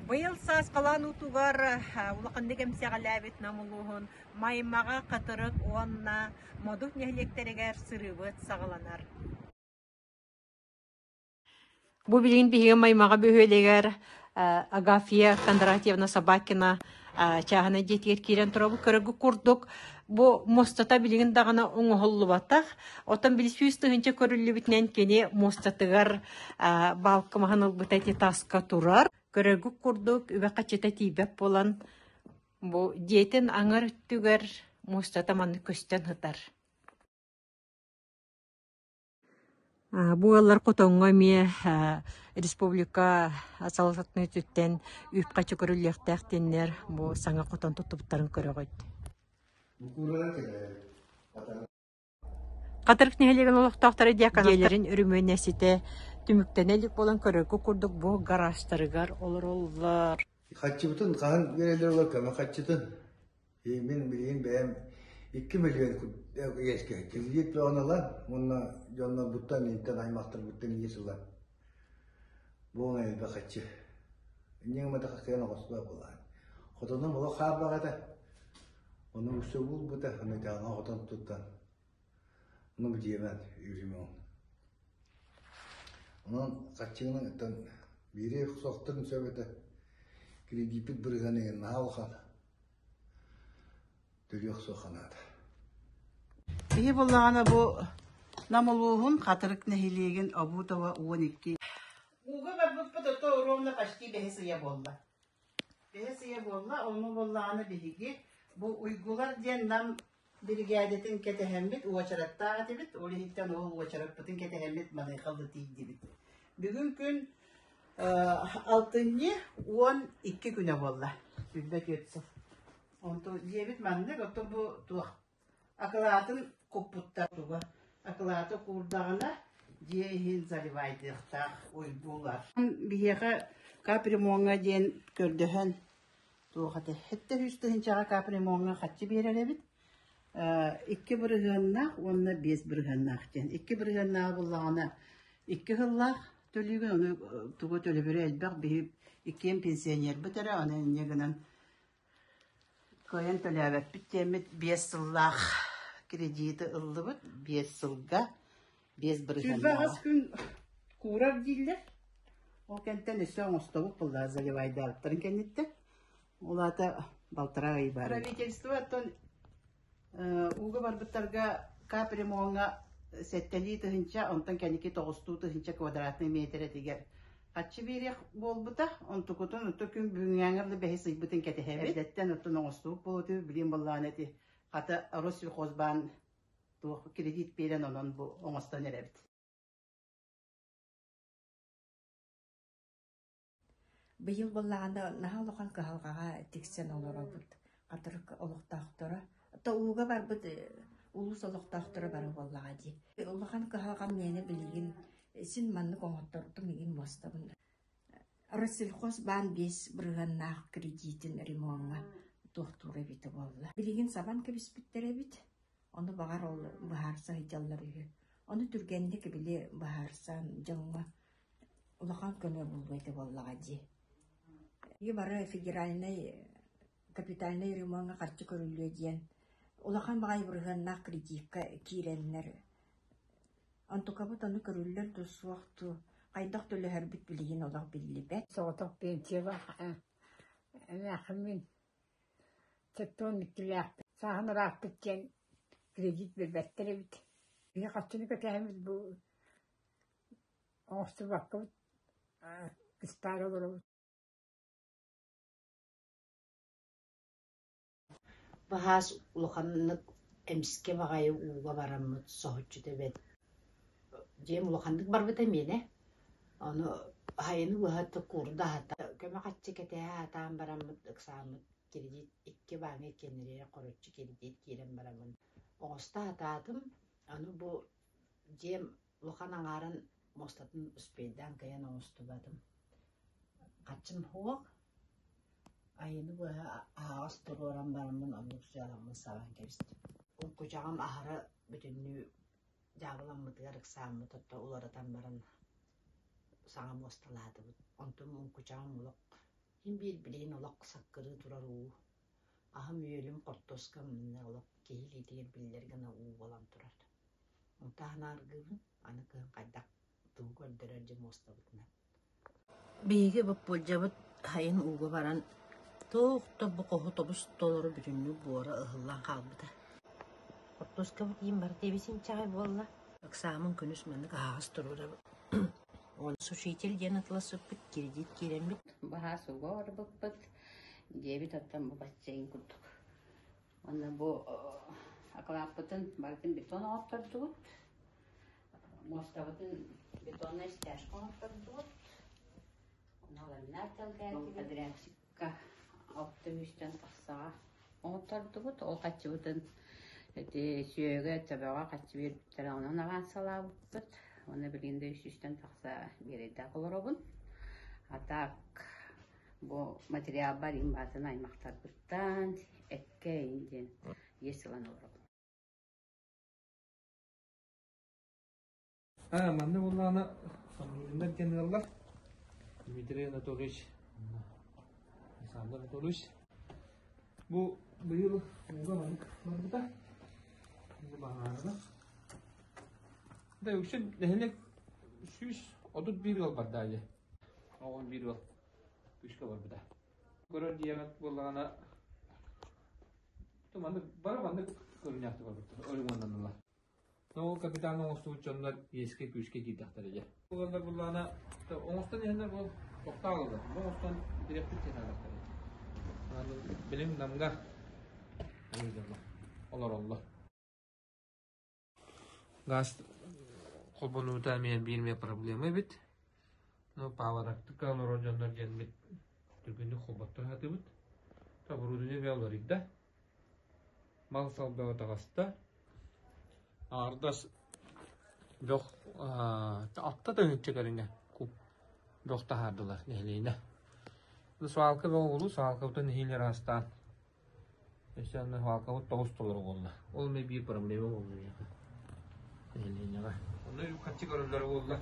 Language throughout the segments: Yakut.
Быйыл саас халаан уутугар улаханнык эмсэҕэлээбит Нам улууһун Маймаҕа, Хатырык уонна Модут нэһилиэктэригэр сырыыбыт саҕаланар. Бу билигин биһиги Маймаҕа бөһүөлэгэр Агафья Кондратьевна Собакина чааһынай дьиэтигэр киирэн турабыт. Көрөргүт курдук, бу муостата билигин даҕаны оҥоһуллубатах. Оттон били 100 000 көрүллүбүтүнэн кини муостатыгар баалка маһын ылбыта ити таска турар. Көрөргүт курдук, үбэ-хаччыта тиийбэт буолан, бу дьиэтин аҥар өттүгэр муостата маннык көстөн сытар. Бу ыаллар хотоҥҥо эмиэ республика салалтатын өттүттэн үп-харчы көрүллүөхтээх диэннэр бу саҥа хотон туттубуттарын көрөҕүт. Хатырык нэһилиэгин олохтоохторо дьиэлэрин өрөмүөнэ ситэ түмүктэнэ илик буолан көрөргө курдук бу гаражтарыгар олороллор. Харчыбытын хаһан биэрэллэр олор көмө харчытын. Мин билигин бэйэм 2 миллион иэскэ кредит бөҕөнү ылан уонна дьоннорбуттан, интэн аймахтарбыттан иэс ылан бу элбэх харчы. Инньэ гымматахха кыайан оҕостубат буоллаҕа. Хотонум олох хаарбах этэ. Ону өссө булбута, ону итээҕэ хотон туттан ону бу дьиэбэр үрүмүн. Онон харчыгынан ыттан биири сохторун сөп этэ. Кредиппит бырыһыана наһаа улахан. Төлүөх суох наада. Киһи буоллаҕына бу Нам улууһун Хатырык нэһилиэгин Обутова 12. Ууга барбыппыт ото ровно почти бэһис ыйа буолла. Бэһис ыйа буолла, ону буоллаҕына биһиги бу Уйгулар диэн Нам биригээдэтин кэтэһэммит уочараттаах этибит, ол иһиттэн ол уочараппытын кэтэһэммит маныаха тиийдибит. Бүгүн күн алтынньы 12 күнэ буолла, 24 сыл. Онтон дьиэбит маннык, оттон бу туох акылаатын куппуттар туга акылааты куурдаҕына дьиэ иһин заливайдыахтаах уйгулар. Биһиэхэ капремоҥҥа диэн көрдөһөн туох этэ 700 тыһыынчаҕа капремоҥҥа харчы биэрэр эбит. Икки бырыһыаннаах уонна биэс бырыһыаннаах диэн. Икки бырыһыаннааҕы буллаҕына икки сыллаах төлүүгүн, ону тугу төлөбүрэ элбэх биһи иккиэн пенсионербыт эрэ, ону инньэ гынан Кыайан төлөөбөппүт диэммит биэс сыллаах кредиты ыллыбыт. Биэс сылга биэс бырыһыаннааҕа. 28 күн куурар дииллэр. Ол кэнтэн өссө оҥостобут буолла заливайдаабыттарын кэнниттэн. Ол аата балтараа ый баар. Правительство оттон Ууга барбыттарга капремоҥҥа сэттэлии тыһыынча, онтон кэнники тоҕустуу тыһыынча квадратнай миэтэрэтигэр харчы биэриэх буолбута. Онтукутун ото күн бүгүҥҥээҥҥэ дылы бэһис ыйбытын кэтэһэбит. Эрдэттэн оттон оҥостубут буолуо билиэн буоллаҕына ити хата Россельхозбаан туох кредит биэрэн онон бу оҥостон эрэбит. Быйыл буоллаҕына наһаа улахан кыһалҕаҕа тиксэн олоробут. Хатырык олохтоохторо, то ууга барбыт улуус олохтоохторо бары буоллаҕа дии. Улахан кыһалҕам миэнэ билигин син маннык оҥоттордум игин муостабын. Россельхозбаан биэс бырыһыаннаах кредитин ремоҥҥа туохтуур эбитэ буолла. Билигин сабан кэбиспиттэр эбит. Ону баҕар ол быһаарса сылдьаллар үһү. Ону түргэнник били быһаарсан дьоҥҥо Улахан көмө буолуо этэ буоллаҕа дии. Биһиги бары федеральнай капитальнай ремоҥҥа харчы көрүллүө диэн улахан баҕайы бырыһыаннаах кредикка киирэннэр онтукабыт ону көрүллэр дуу суох дуу хайдах төлөһөрбүт билигин олох биллибэт. Соҕотох пенсиялаах эмээхиммин 72-лээхпин. Сааһым ырааппыт диэн кредит биэрбэттэр эбит. Биһи харчыны кэтэһэммит бу Оҥостубаккабыт кыстаары олоробут Баһаас улаханнык эмискэ баҕайы ууга бараммыт соһуччу тэбэн дьиэм улаханнык барбыта миэнэ. Ону аһайыны быһа куурда аһата көмө харчы кэтэһэ сатаан бараммыт ыксааммыт кредит икки бааҥҥа иккиэннэригэр хороччу кредит киирэн бараммын оҥосто сатаатым. Аны бу дьиэм улахан аҥаарын муостатын успейдаан кыайан оҥостубатым. Харчым суох, айыны быһа аһаҕас туруоран бараммын оннук сыаламмын сабан кэбистим. Кучаҕым аһара бүтүннүү дьаабыламмытыгар ыксааммыт отто уларытан баран саҥа муосталаатыбыт. Онтум кучаҕым олох Син биир билигин олох саккырыы турар уу. Аһым-үөлүм хортуоскам манна олох киһи илиитигэр биллэр гына уу буолан турар. Онто аһынааргыыбын, аны кыһын хайдах тугу көрдөрөр дьэ муостабытынан. Биһиги боппуолдьабыт сайын ууга баран туох да бу хоһу тобус толору бүтүннүү буора ыһыллан хаалбыта. Хортуоскабыт иин барыта ибис-инчэҕэй буолла. Ыксаамын күнүс маннык аһаҕас туруорабыт. Сушитель диэн атыласпыппыт, кредит киирэммит. Баһаас ууга барбыппыт, дьиэбит оттон бу бассейн курдук. Уонна бу акылааппытын барытын бетон оҥоттордубут. Муостабытын бетоннай стяжка оҥоттордубут. Онно ламинат тэлгээтибит. Подрядчикка алта үстэн тахсаҕа оҥоттордубут. Ол хаччыбытын ити сүөгэ, төбөҕө хаччы биэрбиттэрэ онон авансалаабыппыт. Уонна билигин да үс үстэн тахса биэрэйдээх олоробун. А так бу материалбар иҥ баатын аймахтарбыттан эккэ иҥ диэн иэс ылан олоробун. Манна буоллаҕына Сандулиннар диэн ыаллар Дмитрий Анатольевич, Александр Анатольевич. Бу быйыл ууга маннык барбыта. Баһаарына. Да үксүн нэһилиэк 131 ыал барда дии. 11 ыал күүскэ барбыта. Көрөр дьиэҕит буоллаҕына маннык бары маннык көрүннээхтик барбыттар. Өрүҥ Ол капитан оҥостубут дьоннор иэскэ-күүскэ киирдэхтэрэ дьэ. Буолаллар буллаҕына оҥостон иһэннэр бу тохтооллор. Бу оҥостон бүтүрэхпит диэн аадахтара. Билим Намга олороллор. Газ холбонуута эмиэ биир эмиэ проблема эбит. Ну, пааварактыка олорор дьоннор диэммит түргэнник холботторо сатыыбыт. Оборудование бэйэ уларыйда. Мал-сал бөҕө таҕыста. Аҥардас бөх алта тыһыынча кэриҥэ куб бөх таһаардылар нэһилиэнньэ. Свалка бөҕө буолуу, свалкабытын нэһиилэ ыраастаан өссө аны свалкабыт тоҕус толору буолла. Ол эмиэ биир проблема буолла миэхэ нэһилиэнньэҕэ. Онно үп-харчы көрөллөрө буолла.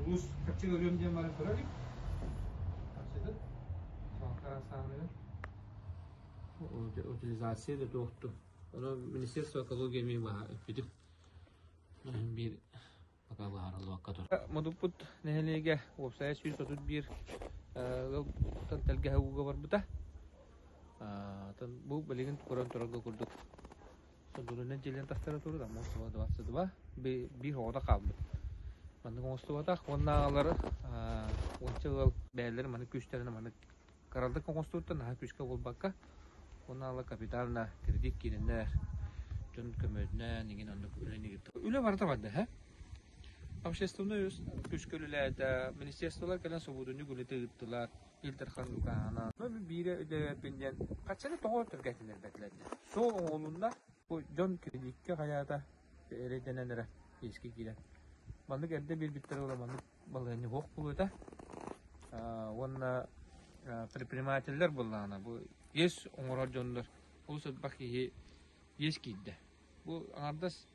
Улуус харчы көрүөм диэн баран көрө илик. Харчытын свалка ыраастааныгар. Утилизация да туохту. Ону Министерство экологии эмиэ эппитим. Биир пока быһаарыллыбакка турар. Модуппут нэһилиэгэ уопсайа 131 ыалтан тэлгэһэ ууга барбыта. Бу билигин көрөн турарга курдук содулунан дьиэлэн тахсара турар, амма 22 биир оҕото хаалбыт. Маннык оҥостубатах уонна аҕалар уонча ыал бэйэлэрин маннык күүстэринэн маннык Кыралдык оҥостууттан наһаа күүскэ буолбакка, уонна капитально кредит киирэннэр, дьон көмөтүнэн иҥин оннук үлэни ыытта. Үлэ барыта барда, һэ? Общественнай күүскэ үлэлээтэ, министерстволар кэлэн собуотунньук үлэтэ ыыттылар, Ил Дархан Лукаһанан. Биирэ үлэлээппин диэн, хаччаны тоҕо түргэтинэрбэтилэр диэн. Суол оҥоһулунна, бу дьон кредиккэ хайаата эрэйдэнэн эрэ иэскэ киирэн. Маннык эрдэ биэрбиттэрэ буоллар маннык балаһыанньа суох буолуо этэ. Уонна предпринимателлэр буоллаҕына бу иэс оҥорор дьоннор олус элбэх киһи иэс киирдэ. Бу аҥардас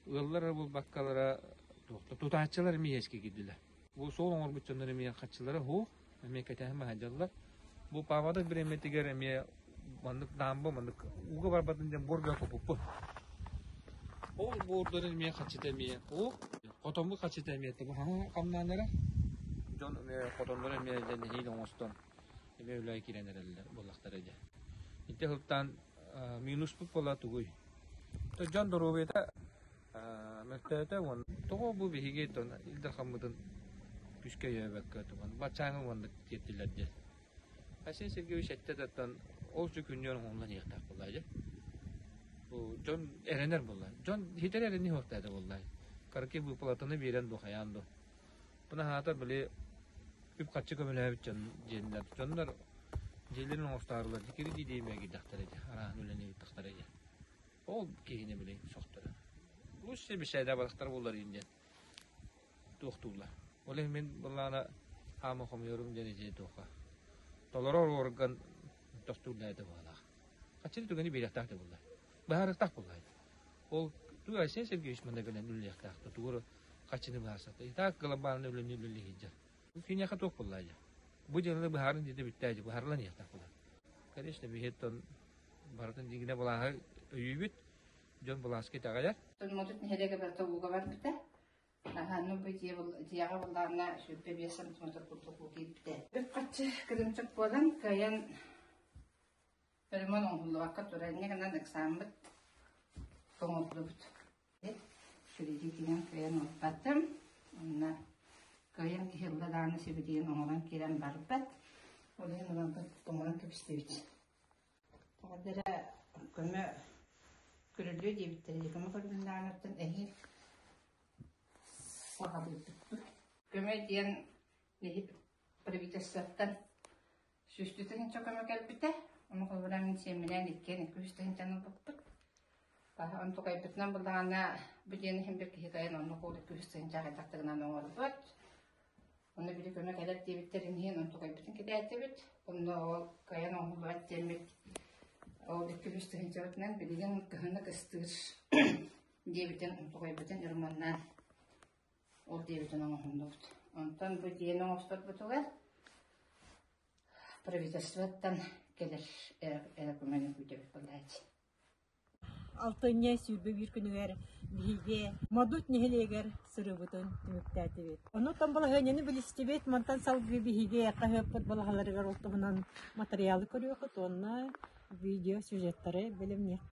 ыаллар эрэ буолбаккалара тутааччылар эмиэ иэскэ киирдилэр. Бу суол оҥорбут дьоннор эмиэ хаччылара суох, эмиэ кэтэһэн сылдьаллар. Бу паводок бириэмэтигэр эмиэ маннык даамба маннык ууга барбатын диэн буорга куппуппут. Ол буордарын эмиэ хаччыта эмиэ суох. Хотоммут хаччыта эмиэ хамнаан эрэр. Дьон эмиэ хотоннор эмиэ дьэ нэһиилэ оҥостон эмиэ үлэҕэ киирэн эрэллэр буоллахтара дьэ. Ити сылтаан минуспут буола тугуй? Дьон доруобуйата мөлтөөтө уонна тоҕо бу биһиги Ил Дархаммытын күүскэ өйөөбөккө баччааҥы уонна тиэртилэр диэн. Айсен Сергеевич эттэ да ол күннүөр оҥоһуллан иһиэхтээх буолла дьэ. Бу дьон эрэнэр буолла. Дьон хитэр эрэни суохтаата буолла. Караки выплатаны биэрэн ду хайаан ду. Бу наһаатар били үп-харчы көмөлөһөбүт дьон диэннэр. Дьоннор дьиэлэрин оҥостаарылар дикири дии диэмэ киирдэхтэрэ дии. Арааһын үлэни ыыттахтара дии. Ол киһини били сохторо. Лучше бисээдэ барахтар буоллар диэн туохтууллар. Ол иһин мин былаана хаама хомуйорум диэн ити туохха. Толорор орган тохтууллар этэ баалаах. Хаччыны түгэни биэриэхтээх да буолла. Быһаарыахтаах буолла. Ол туу Айсен Сергеевич манна кэлэн үлэлиэхтээх тугу хаччыны быһаарсата. И так глобально үлэни үлэлии сылдьар. Киниэхэ туох буолла дьэ. Бу дьыаланы быһааран диэтэ бүттээдьи, быһаарылан иһиэхтээх буолар. Конечно, биһиэттэн барытын дьиҥинэ былааһы өйүүбүт, дьон былааска итэҕэйэр. Модут нэһилиэгэ барыта ууга барбыта. Аһааны бу дьиэҕэ буллаҕына 25 сантиметр курдук уу киирбитэ. Үп-харчы кырыымчык буолан кыайан Ремонт оҥоһуллубакка турар, инньэ гынан ыксааммыт тоҥордубут. Кредитинэн кыайан ылбатым. Онно кыайан киһи ылла даҕаны сибидиэн оҥорон киирэн барбат. Ол иһин ыламмыт тоҥорон кэбистибит. Тоҕо эрэ көмө көрүллүө диэбиттэрэ. Көмө көрүлүннэҕиттэн эһиил саҕалыырбыт. Көмө диэн правительствоттан Сүүстүү тыһыынча көмө кэлбитэ. Ону холобура мин сиэмминээн иккиэн 200 тыһыынчаны ылбыппыт. Онтукайбытынан буллаҕына бу дьиэни иһин бир киһи кайан оннук уол 200 тыһыынча хайдахтыгынан оҥорбут. Онно били көмө кэлэр диэбиттэрин иһин онтукайбытын кэтээтибит. Онно ол кайан оҥоһуллубат диэммит ол 200 тыһыынчабытынан билигин кыһыны кыстыыр диэбитин онтукайбытын ремоннаан Ол диэбитин оҥоһуннубут. Онтон бу дьиэни оҥосторбутугар правительствоттан кэлэр эрэ көмөнү күүтэбит буолааччы. Алтынньы 21 күнүгэр биһиги Модут нэһилиэгэр сырыыбытын түмүктээтибит. Онон балаһыанньаны билистибит, мантан салгыы биһиги хаһыаппыт балаһаларыгар ол туһунан матырыйаалы көрүөххүт уонна видео сюжеттары бэлэмниэхпит.